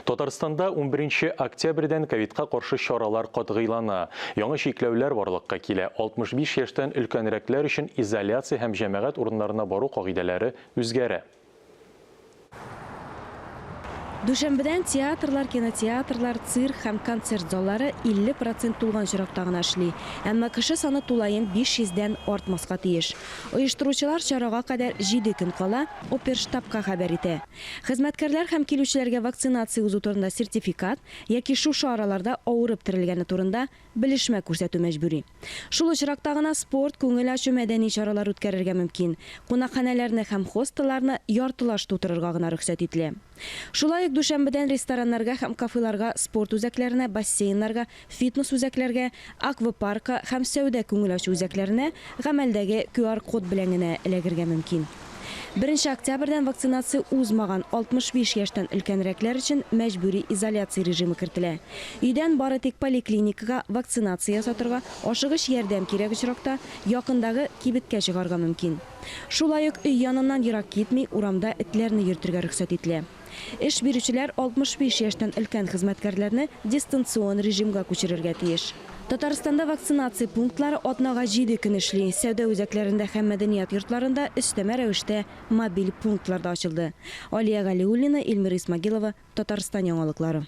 Татарстанда унберенче октябрьдән ковидка каршы чаралар катгыйлана. Яңа чикләүләр барлыкка килә, 65 яшьтән өлкәнрәкләр өчен изоляция һәм җәмәгать урыннарына бару кагыйдәләре үзгәрә. Дүшәмбедән театрлар, кинотеатрлар, цирк һәм концерт заллары 50 процент тулган очракта гына эшли. Әмма кеше саны тулаем 500 дән артмаска тиеш. Оештыручылар чарага кадәр җиде көн кала оперштабка хәбәр итә. Хезмәткәрләр һәм килүчеләргә вакцинация узу турында сертификат яки шушы араларда авырып терелгәне турында белешмә күрсәтү мәҗбүри. Шул очракта гына спорт, күңел ачу, мәдәни чаралар үткәрергә мөмкин. Кунакханәләрне һәм хостелларны яртылаш тутырырга гына рөхсәт ителә. Шулай ук дүшәмбедән рестораннарга һәм кафеларга, спорт үзәкләренә, бассейннарга, фитнес-үзәкләргә, аквапаркка һәм сәүдә-күңел ачу үзәкләренә гамәлдәге QR-код белән генә эләгергә мөмкин. Беренче октябрьдән вакцинация узмаган 65 яшьтән өлкәнрәкләр өчен мәҗбүри изоляция режимы кертелә. Өйдән бары тик поликлиникага вакцинация ясатырга, ашыгыч ярдәм кирәк очракта, якындагы кибеткә чыгарга мөмкин. Шулай ук өй яныннан ерак китми, урамда этләрне йөртергә рөхсәт ителә. Эш бирүчеләр 65 яшьтән өлкән хезмәткәрләрне дистанцион режимга күчерергә тиеш. Татарстанда вакцинация пунктлары атнага җиде көн эшли. Сәүдә үзәкләрендә һәм мәдәният йортларында өстәмә рәвештә мобиль пунктлар да ачылды. Алия Галиуллина, Эльмира Исмагилова, Татарстан яңалыклары.